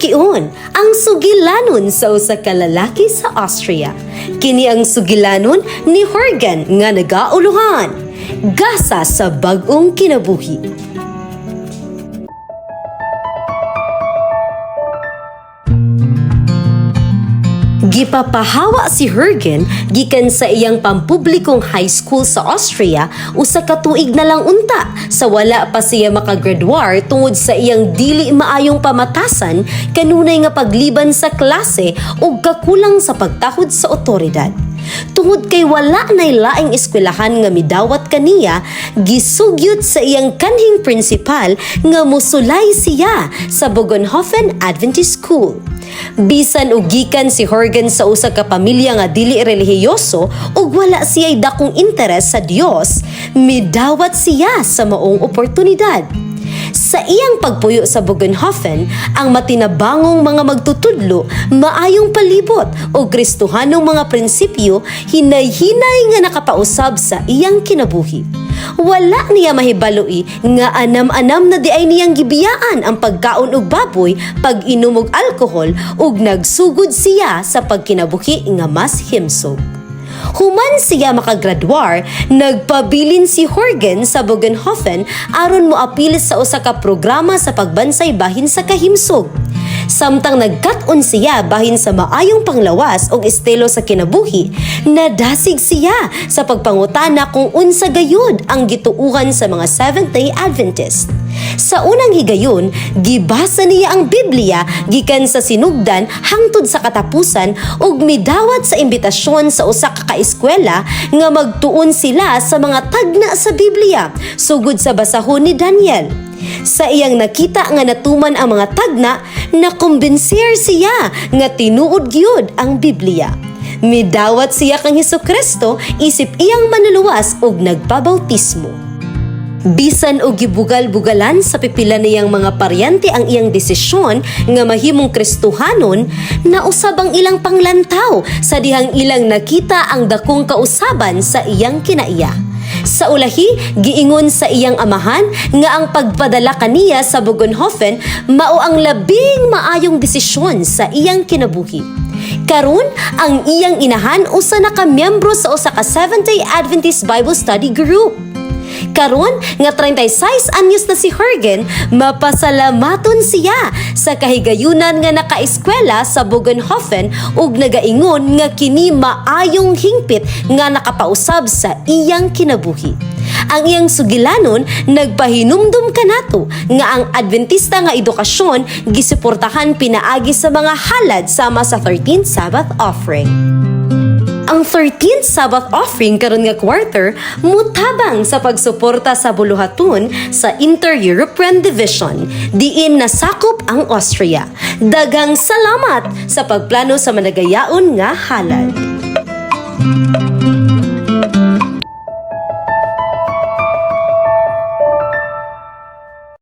sukion ang sugilanon sa usa ka lalaki sa Austria. Kini ang sugilanon ni Horgan nga nagauluhan. Gasa sa bag-ong kinabuhi. Gipapahawa si Hergen gikan sa iyang pampublikong high school sa Austria usa ka tuig na lang unta sa wala pa siya makagraduar tungod sa iyang dili maayong pamatasan, kanunay nga pagliban sa klase ug kakulang sa pagtahod sa otoridad. Tungod kay wala nay laing eskwelahan nga midawat kaniya, gisugyot sa iyang kanhing principal nga mosulay siya sa Bogenhofen Adventist School. Bisan og gikan si Horgan sa usa ka pamilya nga dili relihiyoso ug wala siya'y dakong interes sa Dios, midawat siya sa maong oportunidad. Sa iyang pagpuyo sa Bogenhofen, ang matinabangong mga magtutudlo, maayong palibot o Kristohanong mga prinsipyo, hinay-hinay nga nakapausab sa iyang kinabuhi. Wala niya mahibaloi nga anam-anam na diay niyang gibiyaan ang pagkaon og baboy, pag-inom og alkohol ug nagsugod siya sa pagkinabuhi nga mas himsog. Human siya makagraduar, nagpabilin si Horgan sa Bogenhofen aron moapil sa usa ka programa sa pagbansay bahin sa kahimsog. Samtang nagkat-on siya bahin sa maayong panglawas og estilo sa kinabuhi, nadasig siya sa pagpangutana kung unsa gayud ang gituuhan sa mga Seventh-day Adventist. Sa unang higayon, gibasa niya ang Biblia gikan sa sinugdan hangtod sa katapusan ug midawat sa imbitasyon sa usa ka kaeskwela nga magtuon sila sa mga tagna sa Biblia sugod sa basahon ni Daniel. Sa iyang nakita nga natuman ang mga tagna, nakumbinser siya nga tinuod gyud ang Biblia. Midawat siya kang Hesukristo isip iyang manluluwas ug nagpabautismo. Bisan og gibugal-bugalan sa pipila niyang mga paryante ang iyang desisyon nga mahimong Kristohanon, nausab ang ilang panglantaw sa dihang ilang nakita ang dakong kausaban sa iyang kinaiya. Sa ulahi, giingon sa iyang amahan nga ang pagpadala kaniya sa Bogenhofen mao ang labing maayong desisyon sa iyang kinabuhi. Karon, ang iyang inahan usa na ka miyembro sa usa ka Seventh-day Adventist Bible Study Group. Karon nga 36 anyos na si Hergen, mapasalamaton siya sa kahigayunan nga nakaeskwela sa Bogenhofen ug nagaingon nga kini maayong hingpit nga nakapausab sa iyang kinabuhi. Ang iyang sugilanon nagpahinumdum kanato nga ang Adventista nga edukasyon gisuportahan pinaagi sa mga halad sama sa 13th Sabbath offering. Ang 13th Sabbath offering karon nga quarter mutabang sa pagsuporta sa buluhaton sa Inter-European Division diin nasakop ang Austria. Daghang salamat sa pagplano sa managayaon nga halad.